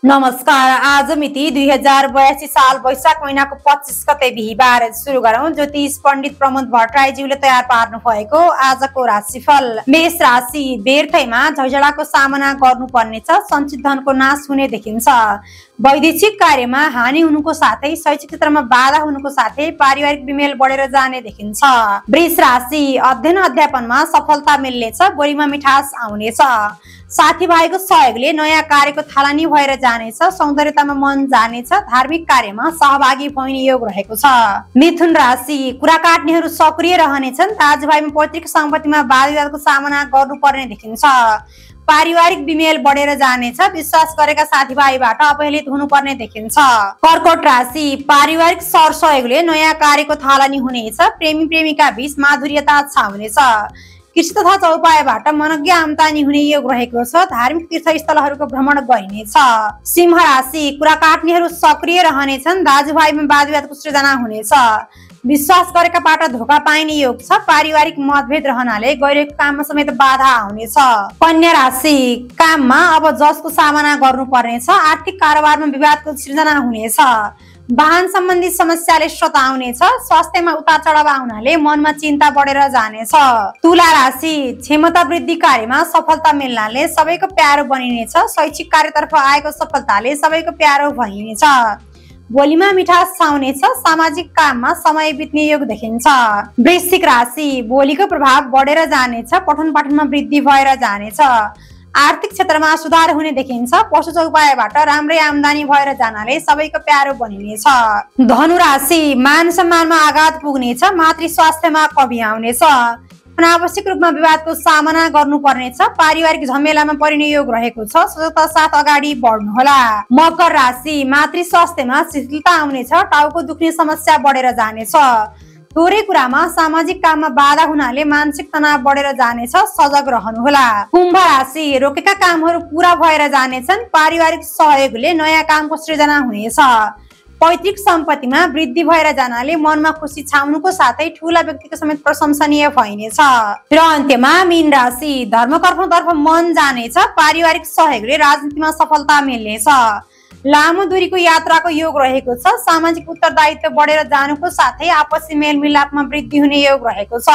नमस्कार। आज मिति 2082 साल वैशाख महिनाको 25 गते बिहीबार सुरु गरौं। ज्योतिष पण्डित प्रमोद भट्टराईज्यूले तयार पार्नु भएको आजको राशिफल। मेष राशि, व्यर्थैमा झैझडाको सामना गर्नुपर्नेछ। सञ्चित धनको नाश हुने देखिन्छ। वैदेशिक कार्यमा हानि हुनुको साथै शैक्षिक क्षेत्रमा बाधा हुनुको साथै पारिवारिक विमेल बढेर जाने देखिन्छ। वृष राशि, अध्ययन अध्यापनमा सफलता मिल्नेछ। बोलीमा मिठास आउनेछ। साथीभाइको सहयोगले नयाँ कार्यको थालनी भएर जानेछ। सौन्दर्यतामा मन जानेछ। धार्मिक कार्यमा सहभागी हुने योग रहेको छ। मिथुन राशि, कुरा काट्नेहरू सक्रिय रहनेछन्। दाजुभाइमा पैतृक सम्पत्तिमा वाद विवादको सामना गर्नुपर्ने देखिन्छ। पारिवारिक विमेल बढेर जानेछ। विश्वास गरेका साथीभाइबाट अपहेलित हुनुपर्ने देखिन्छ। कर्कट राशि, पारिवारिक सरसहयोगले नयाँ कार्यको थालनी हुनेछ। प्रेमी प्रेमिका बीच माधुर्यता छाउनेछ। कृषि तथा चौपायबाट मनज्ञ आमदानी हुने योग रहेको छ। धार्मिक तीर्थस्थलहरूको भ्रमण गरिनेछ। सिंह राशि, कुरा काट्नेहरू सक्रिय रहनेछन्। दाजुभाइमा वाद विवादको सृजना हुनेछ। विश्वास गरेकाबाट धोका पाइने योग छ। पारिवारिक मतभेद रहनाले गइरहेको काममा समेत बाधा आउनेछ। कन्या राशि, काममा अब जसको सामना गर्नुपर्नेछ। आर्थिक कारोबारमा विवादको सृजना हुनेछ। वाहन सम्बन्धी समस्याले सताउनेछ। स्वास्थ्यमा उतार चढाव आउनाले मनमा चिन्ता बढेर जानेछ। तुला राशि, क्षमता वृद्धि कार्यमा सफलता मिल्नाले सबैको प्यारो बनिनेछ। शैक्षिक कार्यतर्फ आएको सफलताले सबैको प्यारो भइनेछ। बोलीमा मिठास छाउनेछ। सामाजिक काममा समय बित्ने योग देखिन्छ। वृश्चिक राशि, बोलीको प्रभाव बढेर जानेछ। पठन पाठनमा वृद्धि भएर जानेछ। आर्थिक क्षेत्रमा सुधार हुने देखिन्छ। पशु चौपायबाट राम्रै आमदानी भएर जानाले सबैको प्यारो बनिनेछ। धनु राशि, मान सम्मानमा आघात पुग्नेछ। मातृ स्वास्थ्यमा कमी आउनेछ। अनावश्यक रूपमा विवादको सामना गर्नुपर्नेछ। पारिवारिक झमेलामा परिने योग रहेको छ। सजगता साथ अगाडि बढ्नुहोला। मकर राशि, मातृ स्वास्थ्यमा शिथिलता आउनेछ। टाउको दुख्ने समस्या बढेर जानेछ। थोरै कुरामा सामाजिक काममा बाधा हुनाले मानसिक तनाव बढेर जानेछ। सजग रहनुहोला। कुम्भ राशि, रोकेका कामहरू पूरा भएर जानेछन्। पारिवारिक सहयोगले नयाँ कामको सृजना हुनेछ। पैतृक सम्पत्तिमा वृद्धि भएर जानाले मनमा खुसी छाउनुको साथै ठूला व्यक्तिको समेत प्रशंसनीय भइनेछ। र अन्त्यमा मीन राशि, धर्मकर्मतर्फ मन जानेछ। पारिवारिक सहयोगले राजनीतिमा सफलता मिल्नेछ। लामो दूरीको यात्राको योग रहेको छ। सामाजिक उत्तरदायित्व बढेर जानुको साथै आपसी मेलमिलापमा वृद्धि हुने योग रहेको छ।